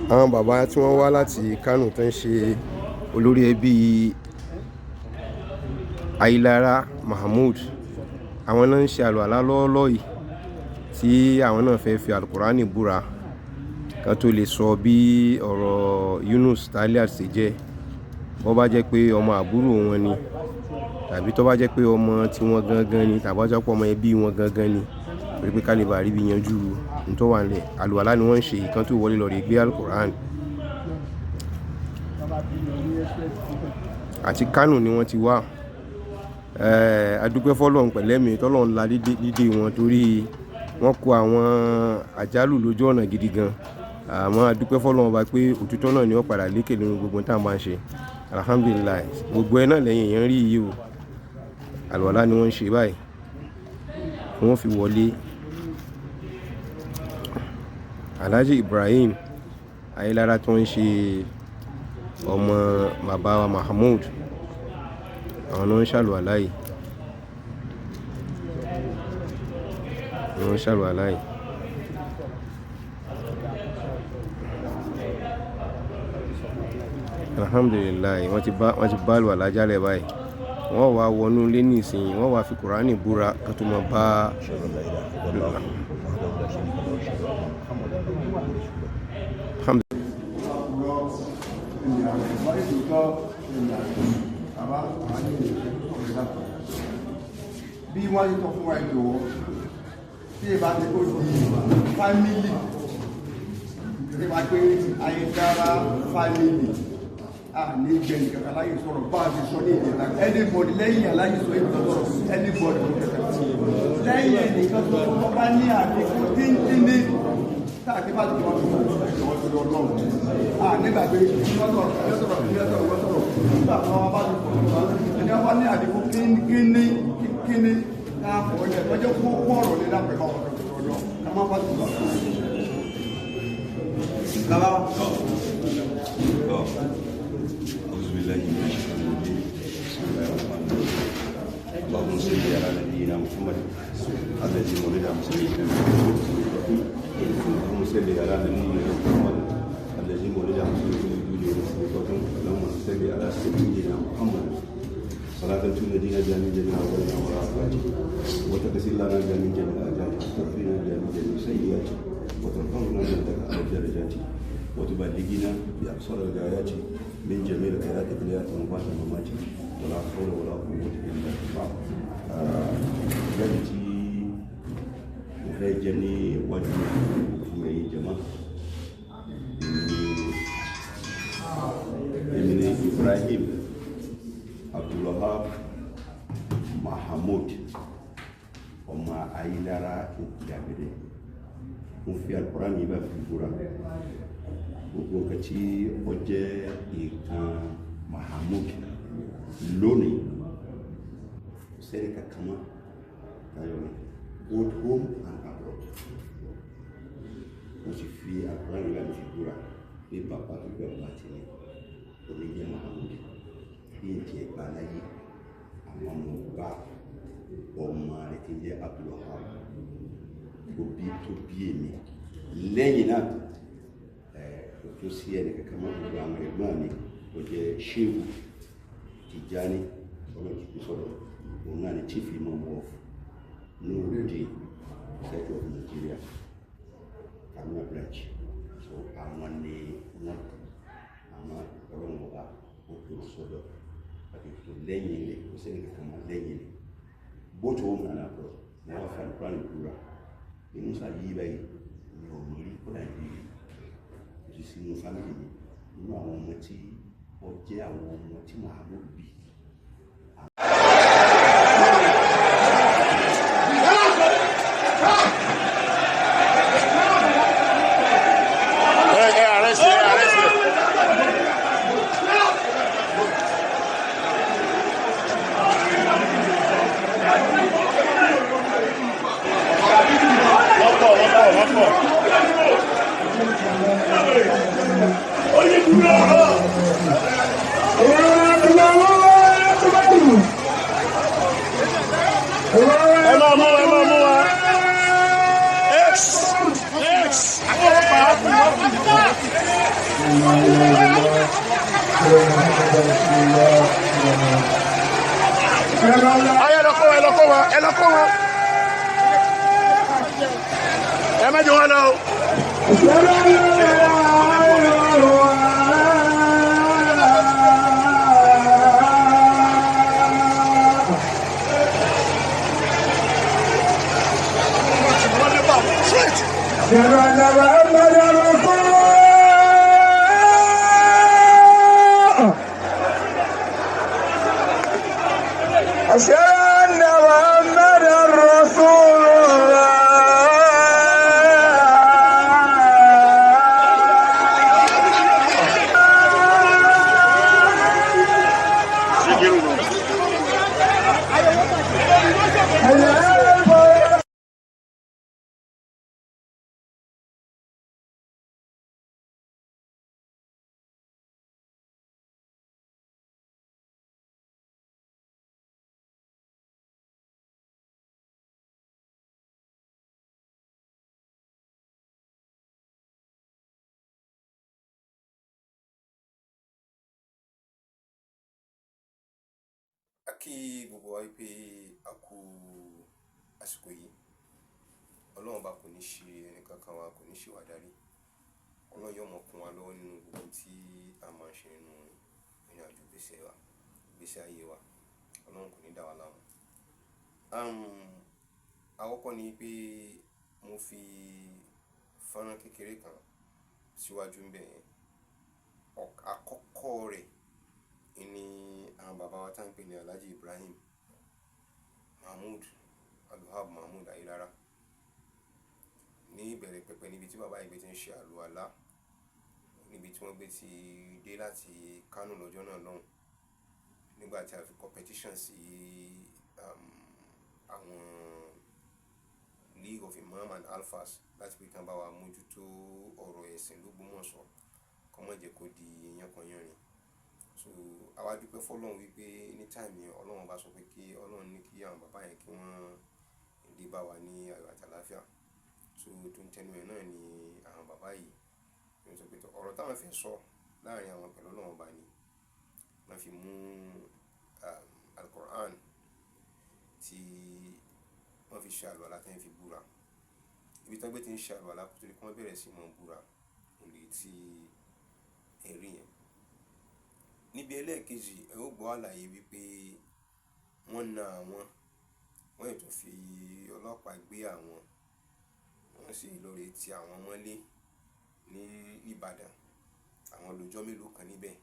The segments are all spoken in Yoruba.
Àwọn bàbá tí wọ́n wá láti Kánò tó ń ṣe olórí ẹbí Ayílára Mahmood, àwọn náà ń ṣe àlùwàlá lọ́wọ́lọ́wọ́ yìí, tí àwọn náà fẹ́ fi Alukùránì búra kan tó lè sọ bí ọ̀rọ̀ Yunus Taliat ṣe jẹ́. Bó bá jẹ́ pé ọmọ àbúrò wọn ni, tàbí tó bá jẹ́ pé ọmọ tí wọ́n gangan ni, tàbí ó jẹ́ pé ọmọ ẹbí wọn gangan ni, torí pé ká lè bá rí bí yanjú ohun tó wà nílẹ̀. Àlùwàlá ni wọ́n ń ṣe, ìkan tó wọlé lọ rí gbé Alukùránì. Àti Kánò ni wọ́n ti wá. A dúpẹ́ f'Ọlọ́run pẹ̀lẹ́ mi tọ́lọ́run la dídé wọn, torí wọ́n kó àwọn àjálù lójú ọ̀nà gidi gan. Àmọ́ a dúpẹ́ f'Ọlọ́run ọba pé òtítọ́ náà ni ó padà lékè nínú gbogbo tí a máa ń ṣe. Alhamdulillah, gbogbo ẹ náà lẹ́yìn èèyàn rí yìí o. Àlùwàlá ni wọ́n ń ṣe báyìí, wọ́n fi wọlé. Alhaji Ibrahim Ayílára tó ń ṣe ọmọ bàbá wa Mahmood, àwọn náà ń ṣàlùwàlá yìí. Wọ́n ń ṣàlùwàlá yìí. Alhamdulillah, wọ́n ti bá àlùwàlá jálẹ̀ báyìí. Wọ́n wá wọnú ilé nísìnyí, wọ́n wá fi Kùránì búra kí wọ́n tó máa bá. أشهد أن لا إله إلا الله وحده لا شريك له وأشهد أن محمدا عبده ورسوله. Alhamdulillah. Bí wọ́n ṣe sọ fún wa, ìjọ̀wọ́, tí ìbá ti kó di family, tí ìbá pé Ayílára family a ní gbẹ̀yìn kankan láyé sọ̀rọ̀ bá a ti sọ ní ìjẹta, anybody lẹ́yìn aláyé sọ èyí sọ̀rọ̀, anybody lẹ́yìn ẹnìkan tó tó bá ní àfikún tíntínní táàkì bá ti wọ́n tó ìjọwọ́ tó lọ lọ́wọ́ a nígbà pé wọ́n sọ̀rọ̀, wọ́n sọ̀rọ̀, wọ́n sọ̀rọ̀, wọ́n sọ̀rọ̀. Nígbà tí wọ́n bá ti sọ̀rọ̀, ẹni wọ́n bá ní àfikún kíní kíní káàpọ̀ ẹ̀ lọ́jọ́ kó ọ̀rọ̀ ní lápẹ̀ bá wọn sọ̀rọ̀ lọ ká má bá ti lọ. Bàbá wa. أعوذ بالله من الشيطان الرجيم، بسم الله الرحمن الرحيم. اللهم صل على نبينا محمد الذي ولد مسلما. اللهم صل على نبينا محمد الذي ولد مسلما. اللهم صل على سيدنا محمد صلاة تنجينا بها من جميع الأولين والآخرات، وتغفر لنا بها من جميع الآجال، وتغفر لنا بها من جميع السيئات، وترفعنا عندك على الدرجات، وتبلغنا بأقصى الغايات من جميع الخيرات في الحياة وبعد الممات، ولا حول ولا قوة إلا بالله. Lẹ́yìn tí mo fẹ́ jẹ́ níwájú fún ẹ̀yin jàmá, èmi ni Ibrahim Abdulwahab Mahamud, ọmọ Ayílára Òkè Àbẹ̀dẹ. Mo fi Alukoran yìí bá fi búra, gbogbo nǹkan tí ó jẹ́ nǹkan Mahamud lónìí, kò sẹ́ni kankan mọ́ tayọ mi, both home and abroad. Mo sì fi Alukoran yìí bá mi fi búra pé bàbá tó gbé bàbá tèmi òní jẹ́ Mahamud bí n tiẹ̀ gbà láyé, àwọn ọmọ bá ọmọ rẹ̀ tí ń jẹ́ Abdulwahab tó bí, tó bí èmi lẹ́yìn náà. Ẹ̀ kò tó sí ẹnì kankan mọ́. Gbogbo àwọn ẹ̀gbọ́n mi tó jẹ́ Shehu Tijani, ọlọ́run ti fi sọ̀rọ̀, òun náà ni Chief Imam of Nurudeen Church of Nigeria, Kaduna branch. So àwọn ni wọ́n, àwọn ọlọ́run ọba ó pè ó sọ́dọ̀ àti tó lẹ́yìn rẹ̀, kò sẹ́ni kankan mọ́ lẹ́yìn rẹ̀, both home and abroad. Mo wá fi Alukurani búra, inú sàyí báyìí mi ò mọ̀ rí, kódà ní kò sì sínú family mi nínú àwọn ọmọ tí ó jẹ́ àwọn ọmọ tí Muhammad bí. Ẹ arrest ẹ, arrest ẹ. Wọ́n pọ̀, wọ́n pọ̀, wọ́n pọ̀. Ẹ máa mú wa, ẹ máa mú wa. X X. Àwọn ọlọ́pàá. لا إله إلا الله، أشهد أن محمدا رسول الله. Ayé lọ kó wọn, ẹ lọ kó wọn, ẹ lọ kó wọn. Ẹ má jẹ́ wọn lọ o. أشهد أن لا إله إلا الله. أشهد أن محمدا رسول الله. أشهد أن محمدا رسول الله. A kí gbogbo wa wípé a kú àsìkò yìí. Ọlọ́run bá kò ní ṣe ẹnìkankan wa, kò ní ṣe wá darí. Ọlọ́run yóò mọ̀ kún wa lọ́wọ́ nínú gbogbo tí a máa ń ṣe nínú ìrìn àjò ìgbésẹ̀ wa, ìgbésẹ̀ ayé wa. Ọlọ́run kò ní dá wa láàmú. Àkọ́kọ́ ni pé mo fi fọ́nrán kékeré kan síwájú ń bẹ̀ yẹn. Àkọ́kọ́ rẹ̀ ni àwọn bàbá wa tá ń pè ní Alhaji Ibrahim Mahmood Abdulwahab Mahmood Ayilara ní ìbẹ̀rẹ̀ pẹ̀pẹ̀, níbi tí bàbá yìí gbé ti ń ṣe àlùwàlá, níbi tí wọ́n gbé ti dé láti Kánò lọ́jọ́ náà lọ́hùn, nígbà tí a fi competition sí àwọn League of Imam and Alfas láti pé kí wọ́n bá wa mójútó ọ̀rọ̀ ẹ̀sìn l'Ógbómọ̀ṣọ́, kó má jẹ́ kó di yánpọnyánrin. So àwa dúpẹ́ f'Ọlọ́run wípé ní time yẹn, Ọlọ́run bá sọ pé kí Ọlọ́run ní kí àwọn bàbá yẹn kí wọ́n dé bá wa ní ayọ̀ àti àlàáfíà. So tó ń tẹnu ẹ̀ náà ni àwọn bàbá yìí wọ́n sọ pé ọ̀rọ̀ táwọn fẹ́ sọ láàrin àwọn pẹ̀lú Ọlọ́run ọba ni wọ́n fi mú Al-Qur'an tí wọ́n fi ṣe àlùwàlá tí wọ́n fi búra. Ibi tí wọ́n gbé ti ń ṣe àlùwàlá kó tó di pé wọ́n bẹ̀rẹ̀ sí máa búra, òun lèyí tí ẹ rí yẹn. Níbi ẹlẹ́ẹ̀kejì, ẹ ó gbọ́ àlàyé wípé wọ́n na àwọn, wọ́n sì tún fi ọlọ́pàá gbé àwọn, wọ́n sì lọ rè ti àwọn mọ́lé ní Ìbàdàn. Àwọn lọ́jọ́ mélòó kan níbẹ̀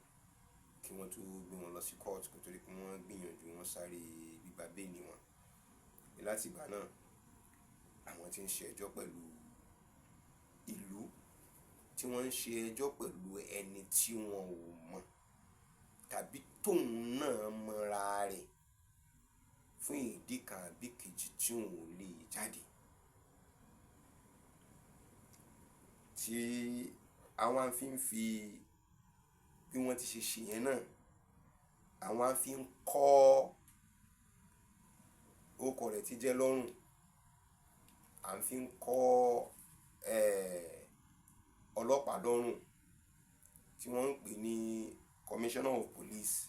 kí wọ́n tó gbé wọn lọ sí court kó tó di pé wọ́n gbìyànjú, wọ́n sáré gbígba béèlì wọn. Láti ìgbà náà, àwọn tí ń ṣe ẹjọ́ pẹ̀lú ìlú, tí wọ́n ń ṣe ẹjọ́ pẹ̀lú ẹni tí wọn ò mọ̀ tàbí tóun náà mọra rẹ̀ fún ìdí kan àbí kejì tí òun ò lè jáde. Tí àwọn fi ń fi bí wọ́n ti ṣe ṣe yẹn náà, àwọn fi ń kọ́ orúkọ rẹ̀ tí jẹ́ lọ́rùn, à ń fi ń kọ́ ọlọ́pàá lọ́rùn tí wọ́n ń pè ní Commissioner of Police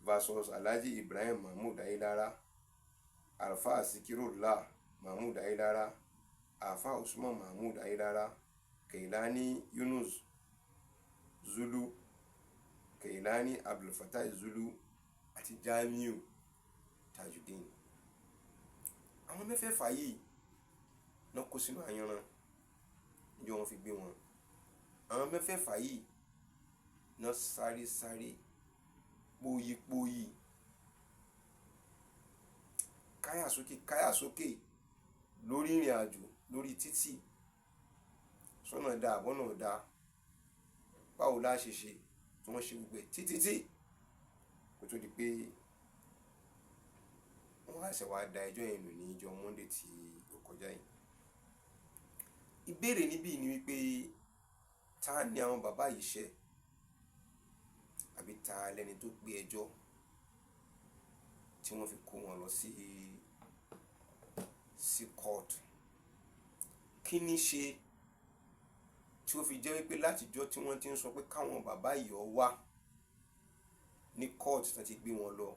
versus Alhaji Ibrahim Mahmood Ayilara, Alfa Sikirullah Mahmood Ayilara, Alfa Usman Mahmood Ayilara, Kailani Yunus Zulu, Kailani Abdulfatai Zulu àti Jamiu Tajudeen. Àwọn mẹ́fẹ̀ẹ̀fà yìí náà kó sínú ayanran níjọ́ wọ́n fi gbé wọn. Àwọn mẹ́fẹ̀ẹ̀fà yìí náà sáré sáré, póyípóyí, káyà sókè káyà sókè lórí ìrìn àjò lórí títì, sọ́nà dá àbọ̀nà dá, báwo la ṣe ṣe tí wọ́n ṣe gbogbo ẹ̀ títí tí kó tó di pé wọ́n á ṣẹ̀ wá da ẹjọ́ yẹn nù ní ìjọ Monday tí ó kọjá yìí. Ìbéèrè níbí ni wípé ta ni àwọn bàbá yìí ṣẹ̀, àbí ta lẹni tó gbé ẹjọ́ tí wọ́n fi kó wọn lọ sí court? Kí ní ṣe Tí ó fi jẹ́ wípé látijọ́ tí wọ́n ti ń sọ pé káwọn bàbá yìí ọ wá ní court tán ti gbé wọn lọ,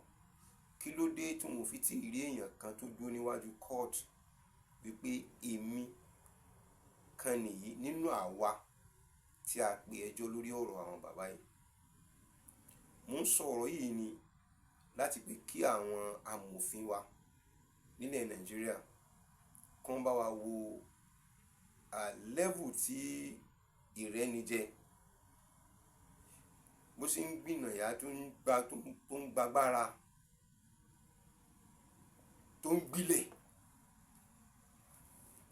kí ló dé tí wọn ò fi tí ì rí èèyàn kan tó dúró níwájú court wípé èmi kan nìyí nínú àwa tí a pè ẹjọ́ lórí ọ̀rọ̀ àwọn bàbá yìí? Mo ń sọ ọ̀rọ̀ yìí ni láti pé kí àwọn amòfin wa nílẹ̀ Nàìjíríà kán bá wa wo level tí ìrẹ́nijẹ bó ṣe ń gbìnàyà, tó ń gba, tó ń gbàgbára, tó ń gbilẹ̀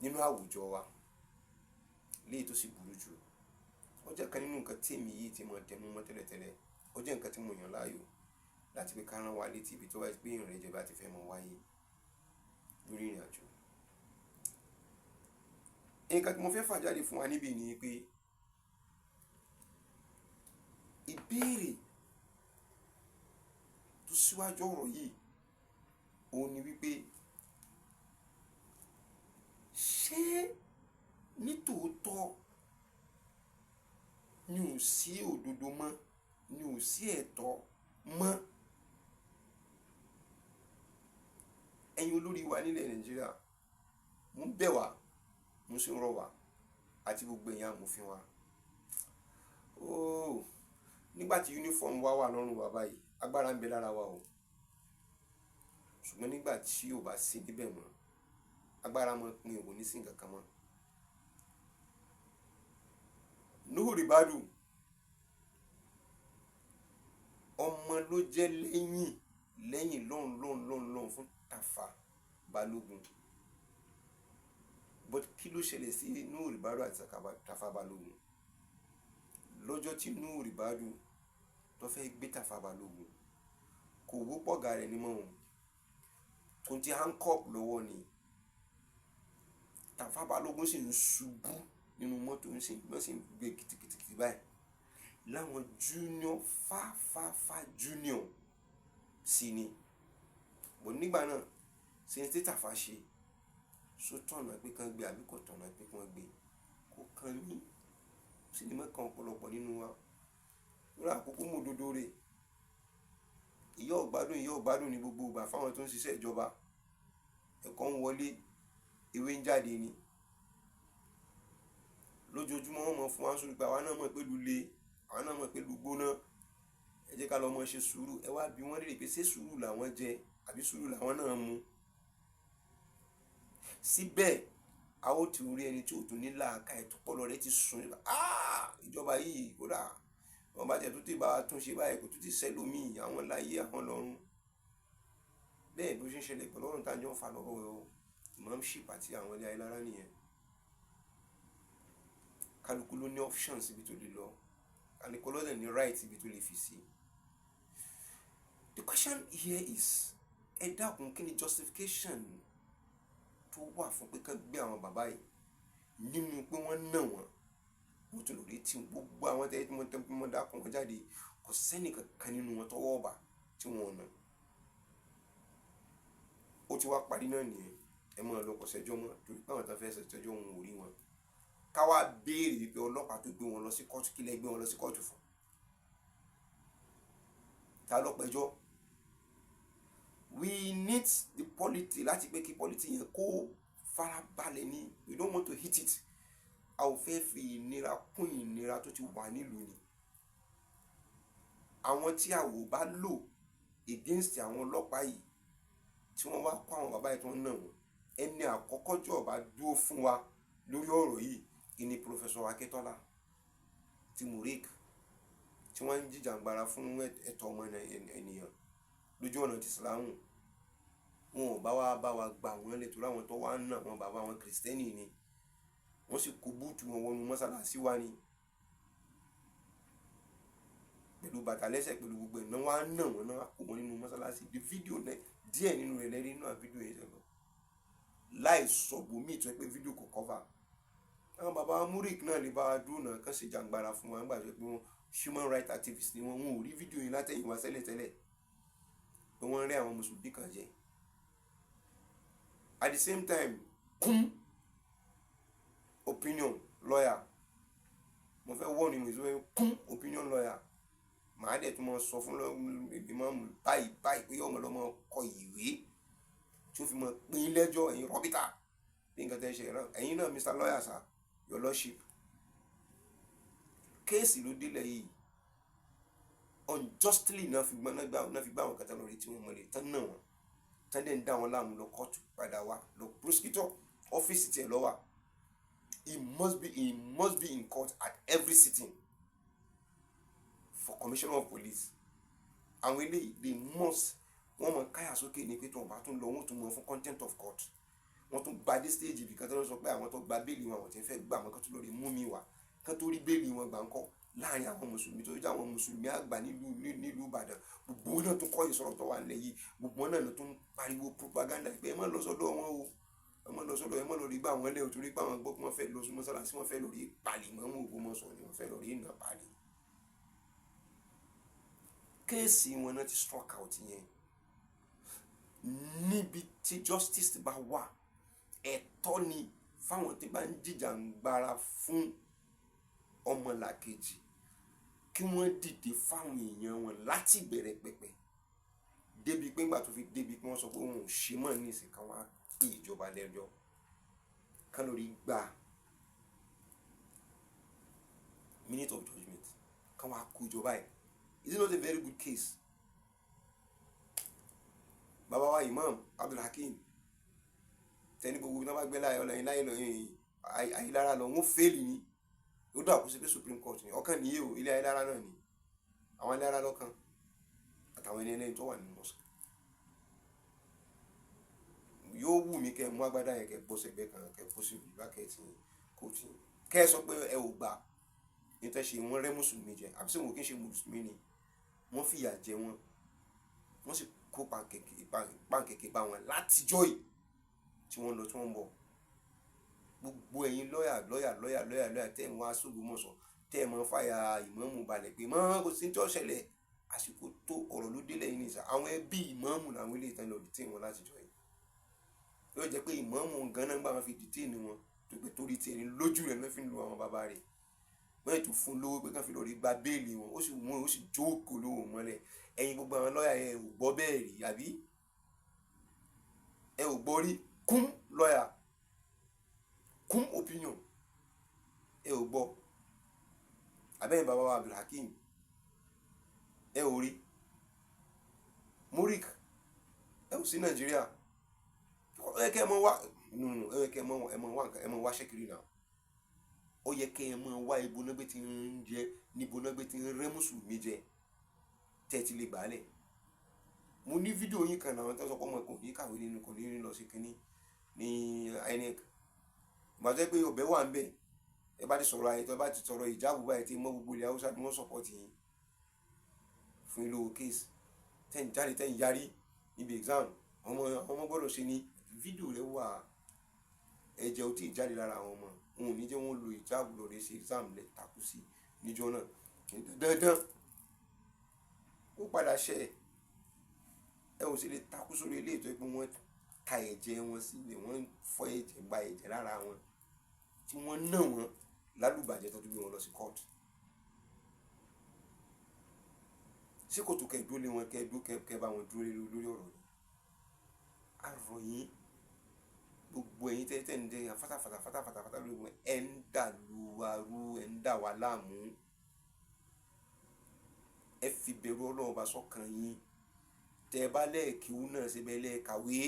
nínú àwùjọ wa léyìí tó sì burú jù. Ó jẹ́ kan nínú nǹkan tí èmi yìí ti mọ̀ tẹnu mọ́ tẹ́lẹ̀tẹ́lẹ̀. Ó jẹ́ nǹkan tí mo yàn láàyò láti pé ká rán wa létí ibi tó bá pé ìrìnàjò bá ti fẹ́ mọ wáyé lórí ìrìn àjò. Nǹkan tí mo fẹ́ fà jáde fún wa níbí ni pé ìbéèrè tó síwájú ọ̀rọ̀ yìí òun ni wípé, ṣé nítòótọ́ ni ò sí òdodo mọ́, ni ò sí ẹ̀tọ́ mọ́? Ẹ̀yin olórí wa nílẹ̀ Nàìjíríà, mo ń bẹ̀ wá, mo sì ń rọ̀ wá àti gbogbo ẹ̀yin amòfin wa. Ooo, nígbà tí uniform wa wà lọ́rùn wa báyìí, agbára ń bẹ lára wa o. Ṣùgbọ́n nígbà tí ò bá sí níbẹ̀ mọ́, agbára mọ́ pin òun ní sí nǹkan kan mọ́. Nuhu Ribadu ọmọ ló jẹ́ lẹ́yìn lẹ́yìn lọ́hùn lọ́hùn lọ́hùn lọ́hùn fún Tafa Balógun. But kí ló ṣẹlẹ̀ sí Nuhu Ribadu àti Tafa Balógun? Lọ́jọ́ tí Nuhu Ribadu tó fẹ́ gbé Tafa Balógun, kò wọ́pọ̀ ọ̀gá rẹ̀ ní mọ́ òun tó ti handcuff lọ́wọ́ ni. Tafa Balógun sì ń ṣubú nínú mọ́tò, ń sì wọ́n sì ń gbé kìtìkìtì báyìí láwọn junior fáfáfá junior sí ni. But nígbà náà, ṣe ní tí Tafa ṣe só tọ̀nà pé kán gbé àbí kò tọ̀nà pé kán gbé, kò kàn mí, sì ní mọ́ kan ọ̀pọ̀lọpọ̀ nínú wa lórí àkókò mú òdodo rẹ̀. Ìyá ọ̀gbádùn, ìyá ọ̀gbádùn ní gbogbo ìgbà fáwọn tó ń ṣiṣẹ́ ìjọba. Ẹ̀kọ́ ń wọlé, ewé ń jáde ni lójoojúmọ́. Wọ́n mọ̀ fún wa ń sùúrù pé àwa náà mọ̀ pé lu le, àwa náà mọ̀ pé lu gbóná, ẹ jẹ́ ká lọ mọ̀ ṣe sùúrù. Ẹ wá bí wọ́n léèrè pé ṣé sùúrù làwọn jẹ àbí sùúrù làwọn náà mu? Síbẹ̀ a ó ti rí ẹni tí ò tún ní làákàyè tọpọlọ rẹ̀ ti sùn. Ìjọba yìí, kódà wọn bá jẹ tó ti bá a tún ṣe báyìí, kò tún ti sẹ́lómìn àwọn láyé àwọn lọ́run. Bẹ́ẹ̀ bó ṣe ń ṣẹlẹ̀ pẹ̀lú ọ̀run tá à ń jọ ń fa lọ́wọ́ imamship àti àwọn ilé ayélujára nìyẹn. Kálukú ló ní options ibi tó lè lọ, kálukú ló dẹ̀ ní right ibi tó lè fi sí. The question here is, ẹ dákun, kí ni justification tó wà fún pé kán gbé àwọn bàbá yìí nínú pé wọ́n nà wọ́n, wọ́n tún lórí tí gbogbo àwọn tẹ́ tí mo dákun wọn jáde, kò sẹ́nì kankan nínú wọn tọwọ́ ọ̀bà tí wọ́n nà? Ó ti wá parí náà nìyẹn, ẹ máa lọ, kò sẹ́jọ́ mọ́, torí pé àwọn tó fẹ́ ṣẹjọ́ wọn ò rí wọn. Ká wá béèrè wípé ọlọ́pàá tó gbé wọn lọ sí kóòtù, kí lẹ gbé wọn lọ sí kóòtù fún? Ta ló pẹjọ́? We need the polity láti pé kí polity yẹn kó farabalẹ̀ ní. We don't want to hit it. A ò fẹ́ fi ìnira kún ìnira tó ti wà nílùú ni. Àwọn tí a ò bá lò against àwọn ọlọ́pàá yìí tí wọ́n wá kó àwọn bàbá yìí tó ń nà wọ́n, ẹni àkọ́kọ́ tí ó bá dúró fún wa lórí ọ̀rọ̀ yìí ìní Professor Akíntola ti MURIC, tí wọ́n ń jìjàǹgbara fún ẹ̀tọ́ ọmọ ènìyàn lójú ọ̀nà ti Ìsìlámù. Wọn ò bá wa bá wa gbà wọ́n lè torí àwọn tó wá ń nà wọn, bàbá wọn Kìrìsìtẹ́nì ni, wọ́n sì kó búùtù wọn wọnú mọ́sálásí wa ni pẹ̀lú bàtà lẹ́sẹ̀, pẹ̀lú gbogbo ẹ̀ náà, wọ́n á nà wọ́n náà, kó wọn nínú mọ́sálásí. The video náà, díẹ̀ nínú rẹ̀ lẹ́rí nínú àwọn fídíò yẹn sẹ́gbọ̀n láì sọ bòmíì tó yẹ pé fídíò kò cover. Àwọn bàbá MURIC náà lè bá wa dúró náà, kàn ṣe jàǹgbara fún wa nígbà tó yẹ pé wọ́n human rights activists ni wọ́n. Wọn ò rí fídíò yẹn látẹ̀yìnwá sẹ́lẹ̀tẹ́lẹ̀ pé wọ́n rí àwọn mùsùlùmí kan jẹ. At the same time, kún opinion lawyer Á dẹ̀ tún máa sọ fún ìmáàmù báyìí báyìí pé ọmọ lọ́mọ kọ ìwé tí ó fi mọ pín lẹ́jọ́. Ẹ̀yin rọ́bìtà bí nǹkan tẹ́ ṣe ẹ̀yin náà, Mr Lawyer sir, Your Lordship, case ló délẹ̀ yìí. Unjustly náà fi gbọ́n náà fi gbá àwọn kẹta lórí tí wọ́n mọ̀lẹ́ tán náà, wọ́n tán dẹ̀ ń dá wọn láàmú lọ kóòtù, padà wá lọ prosecutor ọ́fíìsì tiẹ̀ lọ́wọ́. He must be in court at every sitting for commissioner of police. Àwọn eléyìí, they must, wọ́n mọ káyà sókè ní pé tí wọ́n bá tún lọ, wọ́n tún mọ fún contempt of court. Wọ́n tún gba dé stage ibì kan tó ń sọ pé àwọn tó gba bail wọn, àwọn tí ń fẹ́ gbà wọn, kán tó lórí mú mi wá, kán tó rí bail wọn gbà ń kọ́ láàrin àwọn mùsùlùmí tó jẹ́ àwọn mùsùlùmí àgbà nílùú Ìbàdàn. Gbogbo wọn náà tún kọ́ ìsọ̀rọ̀ tó wà nílẹ̀ yìí. Gbogbo wọn náà ló tún pariwo propaganda pé ẹ má lọ sọ́dọ̀ wọn o, ẹ má lọ sọ́dọ̀, ẹ má lọ rí gbà wọn lẹ́ o, torí pé àwọn gbọ́ pé wọ́n fẹ́ lọ sí mọ́sálásí, wọ́n fẹ́ lọ rí pàlì mọ́mú Ògbómọ̀ṣọ́ ni wọ́n fẹ́ lọ rí ìnà pàlì. Case wọn náà ti struck out yẹn. Níbi tí justice bá wà, ẹ̀tọ́ ni fáwọn tí bá ń jìjàǹgbara fún ọmọlàkejì kí wọ́n dìde fáwọn èèyàn wọn láti bẹ̀rẹ̀ pẹ̀pẹ̀ débi pé ńgbà tó fi débi pé wọ́n sọ pé òun ò ṣe mọ́ ní ìsìn kan, wá pé ìjọba lẹ́jọ́ kán lórí gba minute of judgement, kán wá kó ìjọba ẹ̀. Is it not a very good case? Bàbá wa Imam Abdulhakeem tẹni gbogbo náà bá gbé láyé ọlọrin láyé lọ Ayélára lọ, wọn fail ni. Ó dà kó sí pé Supreme Court ni ọkàn nìyí o. Ilé Ayélára náà ni àwọn Ayélára lọ́kàn àtàwọn ẹni ẹlẹ́ni tó wà nínú mosque. Yóò wù mí kẹ́ ẹ mú agbádá yẹn, kẹ́ ẹ bọ́ sẹ́gbẹ́ kan, kẹ́ ẹ bọ́ sí bákẹ́ẹ̀tì kóòtù yín, kẹ́ ẹ sọ pé ẹ ò gbà nítorí ṣe wọ́n rẹ́ mùsùlùmí jẹ, àbí sẹ́wọ̀n kí n ṣe mùsùlùmí ni wọ́n fìyà jẹ wọ́n, wọ́n sì kó pàǹkẹ̀kẹ̀ bá wọn látijọ́ yìí tí wọ́n lọ tí wọ́n ń bọ̀. Gbogbo ẹ̀yin lọ́yà lọ́yà lọ́yà lọ́yà lọ́yà tẹ́ ẹ̀ ń wá s'Ógbómọ̀ṣọ́, tẹ́ ẹ̀ mọ́ fàyà ìmáàmù balẹ̀ pé mọ́ kò sí tí ó ṣẹlẹ̀, àsìkò tó ọ̀rọ̀ ló délẹ̀ yìí nìsa. Àwọn ẹbí ìmáàmù làwọn ilé ìtàn lọ detain wọn látijọ́ yìí. Yóò jẹ́ pé ìmáàmù ganan gbà wọn fi detain wọn tó pé torí tiẹ̀ ní lójú rẹ̀ ló fi ń lu àwọn bàbá rẹ̀. Wọ́n yìí tún fún lówó pé kán fi lọ rí gba bail wọn, ó sì wọ́n ó sì jókòó lówó mọ́lẹ̀. Ẹ̀yin gbogbo àwọn lọ́ọ̀yà yẹn ò gbọ́ bẹ́ẹ̀ rí, àbí ẹ ò gbọ́ rí? Kún lọ́ọ̀yà kún opinion, ẹ ò gbọ́ abẹ́yìn. Bàbá wa Abdulhakeem, ẹ ò rí murik, ẹ ò sí Nàìjíríà. Ó yẹ kẹ́ ẹ mọ wá nù, ẹ yẹ kẹ́ ẹ mọ wá nǹkan, ẹ mọ wá ṣẹ́kiri náà. Ó yẹ kẹ́ ẹ mọ wá ibo náà gbé ti ń jẹ, níbo náà gbé ti ń rẹ́ mùsùlùmí jẹ tẹ́ ẹ ti lè gbà á lẹ̀. Mo ní fídíò yín kan náà tó sọ pé ọmọ kò ní kàwé nínú, kò ní lọ sí kínní ní INEC. Ìgbà tó yẹ pé ọbẹ̀ wà ń bẹ̀, ẹ bá ti sọ̀rọ̀ ayé tó bá ti sọ̀rọ̀ ìjáàbù báyìí tí mọ́ gbogbo ilẹ̀ Haúsá ni wọ́n support yín fún ìlú case tẹ́ ń jáde, tẹ́ ń yarí níbi exam ọmọ ọmọ gbọ́dọ̀ ṣe ní fídíò rẹ wà. Ẹ̀jẹ̀ ò tí ì jáde lára àwọn ọmọ wọn, ò ní jẹ́ wọ́n lo ìjáàbù lọ́ọ́ ṣe exam lẹ̀ takú sí níjọ́ náà. Dandan ó padà ṣe ẹ ò sì lè takú sórí ilé ìtọ́ pé wọ́n ta ẹ̀jẹ̀ wọn sílẹ̀, wọ́n fọ́ ẹ̀jẹ̀, gba ẹ̀jẹ̀ lára wọn, tí wọ́n ná wọn lálùbàjẹ́ tó tún gbé wọn lọ sí kóòtù. Ṣé kò tó kẹ́ dúró lé wọn, kẹ́ dúró, kẹ́ bá wọn dúró lé lórí ọ̀rọ̀ ni? Àrọ̀ yín, gbogbo ẹ̀yin tẹ́ tẹ́ ń dẹ́ fatafata fatafata fata lórí wọn, ẹ̀ ń dà lu wa rú, ẹ̀ ń dà wá láàmú. Ẹ fi bẹ̀rù Ọlọ́run bá sọ́kàn yín. Tẹ́ ẹ bá lẹ́ẹ̀kíwú náà ṣe bẹ́ẹ̀ lẹ́ẹ̀kàwé,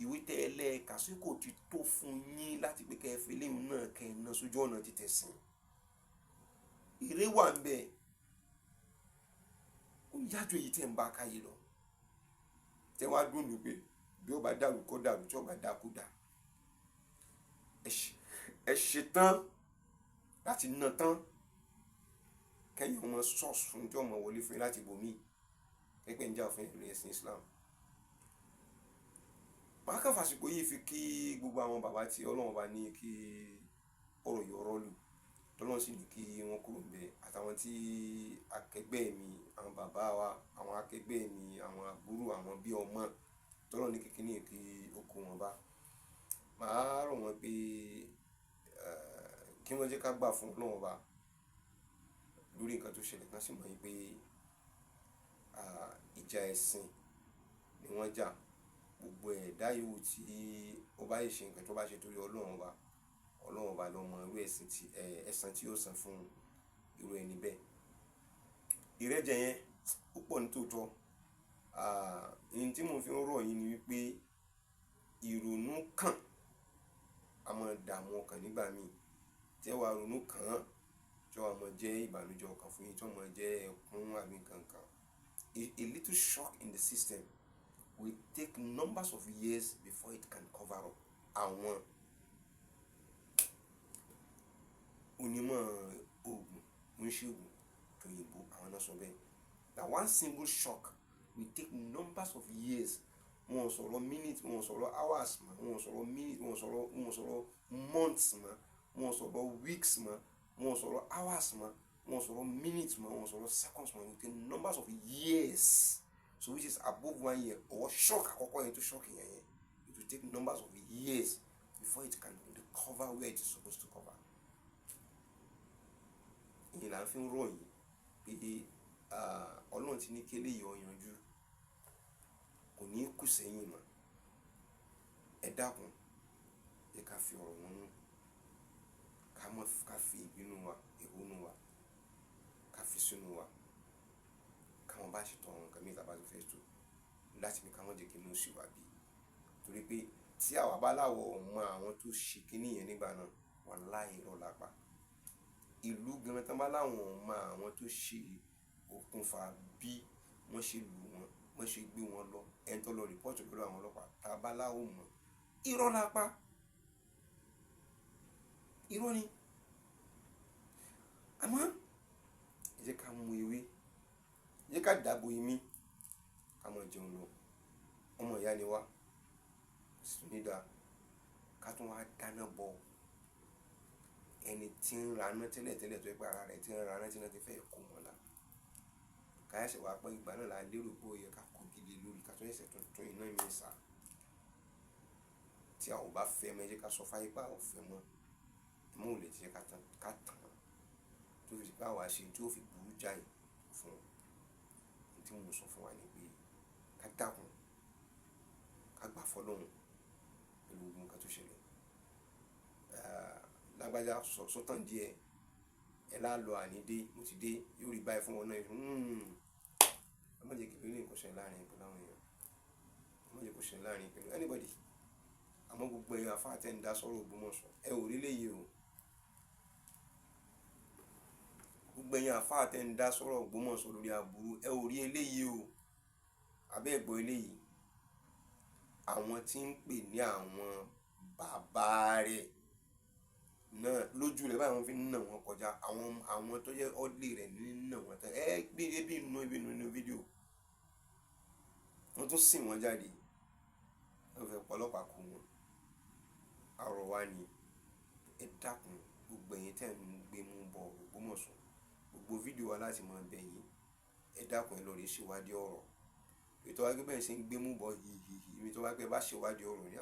ìwé tẹ́ ẹ lẹ́ẹ̀ka sí kò ti tó fún yín láti pé kẹ́ ẹ fi léyìn náà kẹ́ ẹ ná sójú ọ̀nà títẹ̀sìn. Èrè wà ń bẹ̀, ó yájú èyí tẹ́ ń bá káyé lọ. Tẹ́ wá dùn ní pé bí ó bá dàrú kó dàrú, tí ó bá dà kó dà. Ẹ ṣe tán láti ná tán kẹ́yìn ọmọ ṣọ́ọ̀ṣì fún tí ọmọ wọlé fún yín láti bòmí pẹ́pẹ́ ń jà fún ìlú ẹ̀sìn Islam. Màá kàn fàsìkò yìí fi kí gbogbo àwọn bàbá tí Ọlọ́run bá ní kí ọ̀rọ̀ yìí ọ̀rọ̀ lù, tọ́lọ́run sì ní kí wọ́n kúrò ń bẹ̀, àtàwọn tí akẹgbẹ́ mi, àwọn bàbá wa, àwọn akẹgbẹ́ mi, àwọn àbúrò, àwọn bí ọmọ tọ́lọ́run ní kíkiní kí ó kó wọn bá. Màá rọ̀ wọ́n pé kí wọ́n jẹ́ ká gbà fún Ọlọ́run ọba. lórí nǹkan tó ṣẹlẹ̀, kan sì mọ̀ pé ìjà ẹ̀sìn ni wọ́n jà. Gbogbo ẹ̀dá yòówù tí ó bá ṣe nǹkan tó bá ṣe torí Ọlọ́run Ọba, Ọlọ́run Ọba ló mọ irú ẹ̀sìn tí ẹ̀san tí yóò san fún irú ẹni bẹ́ẹ̀. Ìrẹ́jẹ yẹn ó pọ̀ ní tòótọ́. Ohun tí mò ń fi ń rọ̀ yín ni wípé ìrònú kàn a máa dààmú ọkàn nígbà míì. Tí ẹ wá ronú kàn án, tí ó wá máa jẹ́ ìbànújẹ́ ọkàn fún yín, tí ó máa jẹ́ ẹkún àbí nǹkan kan. A little shock in the system will take numbers of years before it can cover up. Àwọn onímọ̀ oògùn, oníṣègùn tòyìnbó, àwọn náà sọ bẹ́ẹ̀. That one single shock will take numbers of years. Wọn ò sọ̀rọ̀ minutes, wọn ò sọ̀rọ̀ hours mọ́, wọn ò sọ̀rọ̀ minutes, wọn ò sọ̀rọ̀ months mọ́, wọn ò sọ̀rọ̀ weeks mọ́, wọn ò sọ̀rọ̀ hours mọ́, wọn ò sọ̀rọ̀ minutes mọ́, wọn ò sọ̀rọ̀ seconds mọ́. Will take numbers of years. So which is above one year. Or shock àkọ́kọ́ yẹn tó shock yẹn, it will take numbers of years before it can recover where it is supposed to cover. Ìyẹn là ń fi ń rọ̀ yín pé Ọlọ́run ti ní kí eléyìí ó yanjú, kò ní kù sẹ́yìn mọ́. Ẹ dákun, ẹ ká fi ọ̀rọ̀ wọn nú, ká mọ̀, ká fi ìbínú wa, ìhónú wa, ká fi sínú wa, ká mọ̀ bá ṣe tọ àwọn nǹkan mìíràn tí a bá ti fẹ́ tó láti fi ká mọ̀ jẹ́ kí inú sì wá bí. Torí pé tí àwa bá láwọ̀ mọ àwọn tó ṣe kíní yẹn nígbà náà, wàláhì irọ́ la pa. Ìlú gan tán bá láwọn mọ àwọn tó ṣe okùnfà bí wọ́n ṣe lù wọ́n, wọ́n ṣe gbé wọn lọ, ẹni tó lọ report lọ́dọ̀ àwọn ọlọ́pàá, tá a bá láwọ̀ mọ̀, irọ́ la pa. Irọ́ ni. Àmọ́ ẹ jẹ́ ká mú ewé, ẹ jẹ́ ká dàbò imí, ká máa jẹun lọ. Ọmọ ìyá ni wá, kò sì tún ní dáa ká tún wá dáná bọ ẹni tí ń raná tẹ́lẹ̀ tẹ́lẹ̀ tó jẹ́ pé ara rẹ̀ tí ń raná tí iná ti fẹ́ kó mọ́ là. Ká ṣẹ̀ṣẹ̀ wá pé ìgbà náà la lérò pé ó yẹ ká kó gidi lórí, ká tún ṣẹ̀ṣẹ̀ tún iná mi sá. Tí a ò bá fẹ́ mọ́, ẹ jẹ́ ká sọ fáyé pé a ò fẹ́ mọ́. Ẹ mọ́ ò lè jẹ́ ká tán, ká tán. Tó fi di pé àwa ṣe tí ó fi burú jáì fún un. Ohun tí mò ń sọ fún wa ni pé ká dákun, ká gbà fún Ọlọ́run pẹ̀lú gbogbo nǹkan tó ṣẹlẹ̀. Lágbájá sọ́tàn díẹ̀, ẹ lá lọ àní dé, mo ti dé, yóò rí báyìí fún wọn náà. Ẹ má jẹ́ kí ìbínú kó ṣẹlẹ̀ láàrin pẹ̀lú àwọn èèyàn. Ẹ má jẹ́ kó ṣẹlẹ̀ láàrin pẹ̀lú anybody. Àmọ́ gbogbo ẹ̀yin àfáà tẹ́ ń dá sọ́rọ̀ Ògbómọ̀ṣọ́, ẹ ò rí léyìí o. Gbogbo ẹ̀yin àfáà tẹ́ ń dá sọ́rọ̀ Ògbómọ̀ṣọ́ lórí aburú, ẹ ò rí eléyìí o. Àbí ẹ gbọ́ eléyìí. Àwọn tí ń pè ní àwọn bàbá rẹ̀ náà lójú rẹ̀ báyìí wọ́n fi ń nà wọ́n kọjá. Àwọn tó jẹ́ ọ́dìlì rẹ̀ ní ń nà wọ́n tán. Ẹ gbé ebi nínú ebi nínú fídíò. Wọ́n tún sìn wọ́n jáde. Wọ́n fẹ́ pa ọlọ́pàá kó wọn. Àrọ̀ wa ni. Ẹ dákun, gbogbo ẹ̀yin tí ẹ̀ ń gbé mú bọ Ògbómọ̀ṣọ́, gbogbo fídíò wa láti máa bẹ̀ yín. Ẹ dákun, ẹ lọ rí ṣèwádìí ọ̀rọ̀. Èyí tó wá pé bẹ́ẹ̀ ṣe ń gbé mú bọ hìhìhì, èmi tó wá pé bá ṣèwádìí ọ̀rọ̀ ni,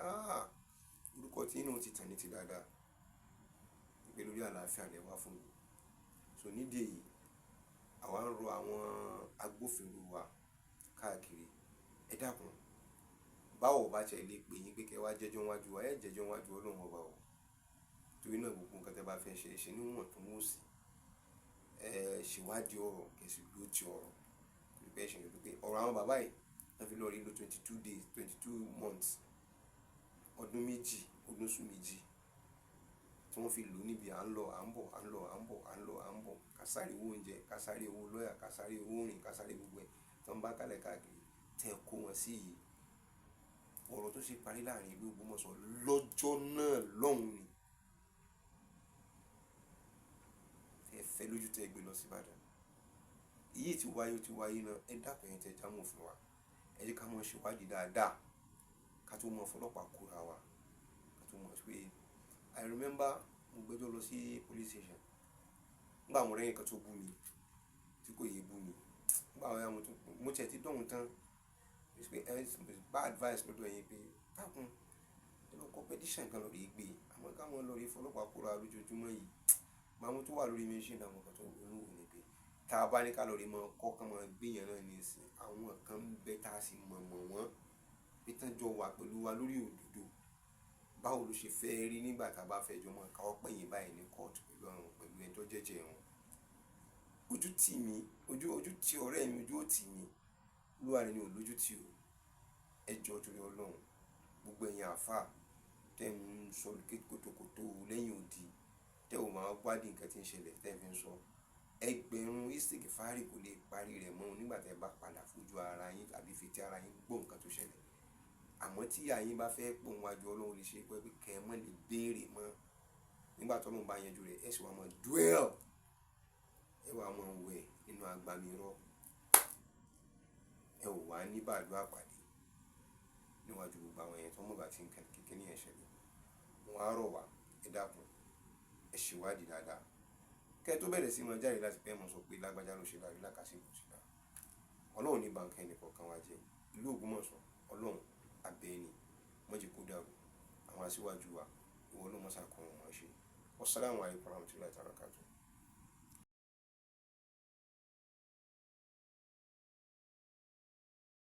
orúkọ tí inú ti tàn ní ti dáadáa. Pé lórí àlàáfíà lẹ wá fún mi. So nídìí èyí, àwa ń rọ àwọn agbófinró wa káàkiri. Ẹ dákun, báwo bá ṣe lè pè yín pé kí ẹ wá jẹ́jọ́ níwájú wa, ẹ jẹ́jọ́ níwájú Ọlọ́run ọba o. Torí náà gbogbo nǹkan tí ẹ bá fẹ́ ṣe, ṣe níwọ̀ntúnwọ̀nsì. Ẹ ṣèwádìí ọ̀rọ̀, kí ẹ sì dúró ti ọ̀rọ̀. Torí pé ẹ ṣe ìrònú pé ọ̀rọ̀ àwọn bàbá yìí, wọ́n fi lọ rí lò 22 days, 22 months, ọdún méjì, ọdún oṣù méjì tí wọ́n fi lò níbi à ń lọ, à ń bọ̀, à ń lọ, à ń bọ̀, à ń lọ, à ń bọ̀. Ká sáré owó oúnjẹ, ká sáré owó lọ́yà, ká sáré owó rìn, ká sáré gbogbo ẹ̀ tí wọ́n bá kálẹ̀ káàkiri. Tẹ kó wọn sí yìí. Ọ̀rọ̀ tó ṣe parí láàrin ìlú Ògbómọ̀ṣọ́ lọ́jọ́ náà lọ́hùn ni. Ẹ fẹ́ lójú tẹ gbé lọ sí Ìbàdàn. Èyí tí wáyé ó ti wáyé náà. Ẹ dákun ẹ̀yin tẹ jámọ̀ fún wa. Ẹ jẹ́ ká mọ̀ ṣèwádìí dáadáa. Ká tó mọ̀ fọlọ́pàá kóra wa. Ká tó mọ̀ pé I remember mo gbẹ́jọ́ lọ sí police station. Nígbà mo rẹ́yìn kan tó bú mi, tí kò yé bú mi. Nígbà wo ya mo tún, mo tiẹ̀ ti dọ̀hun tán. Mo sì pé ẹ bá advice lọ́dọ̀ yín pé dákun, ẹ lọ kọ petition kan lọ rí gbé. Àmọ́ ká mọ̀ lọ rí fọlọ́pàá kóra lójoojúmọ́ yìí. Màá mú tó wà lórí machine àwọn kan tó ronú wò ni pé Tá a bá ní ká lọ rí mọ kọ́ kán mọ gbéyàn náà ní ìsìn, àwọn kan ń bẹ tá a sì mọ̀ mọ̀ wọ́n pé tán jọ wà pẹ̀lú wa lórí òdodo. Báwo ló ṣe fẹ́ rí nígbà tá a bá fẹ́ jọ mọ́ káwọ́ pẹ̀yìn báyìí ní kóòtù pẹ̀lú àwọn pẹ̀lú ẹni tó jẹ́jẹ́ wọn? Ojú tì mí, ojú tì ọ̀rẹ́ mi, ojú ò tì mí. Olúwa rẹ̀ ni ò lójú tì o. Ẹ jọ̀ọ́ torí Ọlọ́run, gbogbo ẹ̀yin àáfàá tẹ́ ń sọ kótókótó lẹ́yìn odi, tẹ́ ò máa wádìí nǹkan tí ń ṣẹlẹ̀ tẹ́ fi ń sọ, ẹgbẹ̀rún istigfari kò lè parí rẹ̀ mọ́ nígbà tẹ́ bá padà fojú ara yín àbí fetí ara yín gbọ́ nǹkan tó ṣẹlẹ̀. Àmọ́ tí ìyá yín bá fẹ́ pò níwájú Ọlọ́run, lè ṣe pé kẹ́ ẹ mọ́ lè béèrè mọ́. Nígbà tí Ọlọ́run bá yanjú rẹ̀, ẹ sì wá mọ́ dwell, ẹ wá mọ́ wẹ̀ nínú agbami irọ́, ẹ ò wá ní bàdúrà pàdé níwájú gbogbo àwọn èèyàn tó mọ̀gbà tí nǹkan kékeré yẹn ṣẹlẹ̀. Mo wá rọ̀ wá, ẹ dákun, ẹ ṣèwádìí dáadáa kẹ́ ẹ tó bẹ̀rẹ̀ sí máa jáde láti pẹ́ mọ́ sọ pé lágbájá ló ṣe dáa, lákàsí kò ṣe dáa. Ọlọ́run ní bàǹkà ẹnì kọ̀ọ̀kan wa jẹ́. Ìlú Ògbómọ̀ṣọ́, Ọlọ́run abẹ́ni mọ́jì kó dàrú. Àwọn aṣíwájú wa, ìwọ ló mọ́sà kọ́ wọn ṣe. Wassalamu alaikum warahmatullahi wabarakatuh.